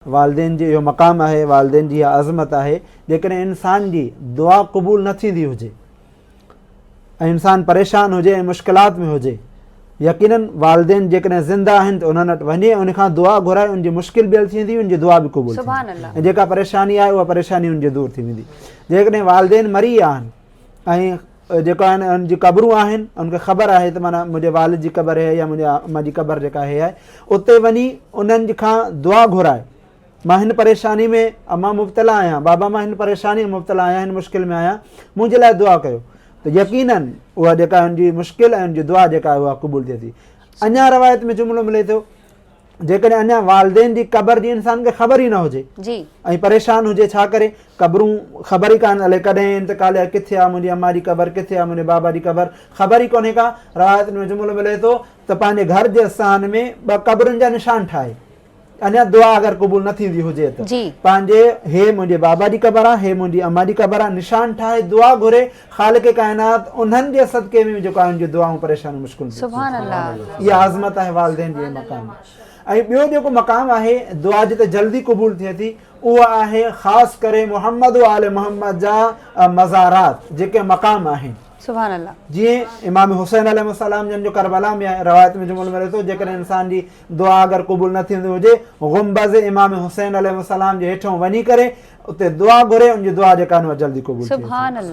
والدين جي اهو مقام آهي، والدين جي اها عظمت آهي، جيڪڏهن انسان جي دعا قبول نه ٿيندي هجي ۽ انسان پريشان هجي ۽ مشڪلات ۾ هجي، يقيناً والدين جيڪڏهن زنده آهن ته انهن وٽ وڃي ان کان دعا گهرائي ان جي مشڪل به حل ٿي ويندي ان جي دعا به قبول ٿيندي ۽ جيڪا پريشاني آهي اها پريشاني ان جي دور ٿي ويندي. جيڪڏهن والدين مري ويا آهن ۽ جيڪو آهن ان جي قبرون آهن ان کي خبر آهي ته معنيٰ منهنجي والد جي قبر هي يا منهنجي اما جي قبر جيڪا هي آهي اتي وڃي انهن کان دعا گهرائي مان هن پريشاني ۾ اما مبتلا آهيان بابا مان هن پريشاني ۾ مبتلا آهيان هن مشڪل ۾ آهيان منهنجي لاء دعا ڪيو ته يقينن اها جيڪا هن جي مشڪل ۽ هن جي دعا جيڪا آهي اها قبول ٿئي ٿي اڃا روايت ۾ جملو ملي ٿو جيڪڏهن اڃا والدين جي قبر جي انسان کي خبر ئي نه هجي جي ۽ پريشان هجي ڇا ڪري قبرون خبر ئي ڪانه الائي ڪڏهن انتقال يا ڪٿي آ منهنجي اما جي قبر ڪٿي آ منهنجي بابا جي قبر خبر ئي ڪونهي ڪا روايتن ۾ جملو ملي ٿو ته پنهنجي گهر جي صحن ۾ ٻه قبرن جا نشان ٺاهي اڃا دعا اگر قبول نه ٿيندي هجي ته جي پنهنجي هي منهنجي بابا جي قبر آ هي منهنجي اما جي قبر آ نشان ٺاهي دعا گهري خالق ڪائنات انهن جي صدقي ۾ جيڪو آهي ان جون دعائون پريشانيون مشڪل دور سبحان الله. اها عظمت آهي والدين جي مقام ۽ ٻيو جيڪو مقام آهي دعا جتي جلدي قبول ٿئي ٿي اهو آهي خاص ڪري محمد و آل محمد جا مزارات جيڪي مقام آهن. سبحان الله. جيئن امام حسين عليه السلام جن جو ڪربلا ۾ روايت ۾ جملو ملي ٿو جيڪڏهن انسان جي دعا اگر قبول نه ٿيندي هجي گنبذ امام حسين عليه السلام جي هيٺون وڃي ڪري اتي دعا گهري ان جي دعا جيڪا آهي اها جلدي قبول ٿئي ٿي. سبحان الله.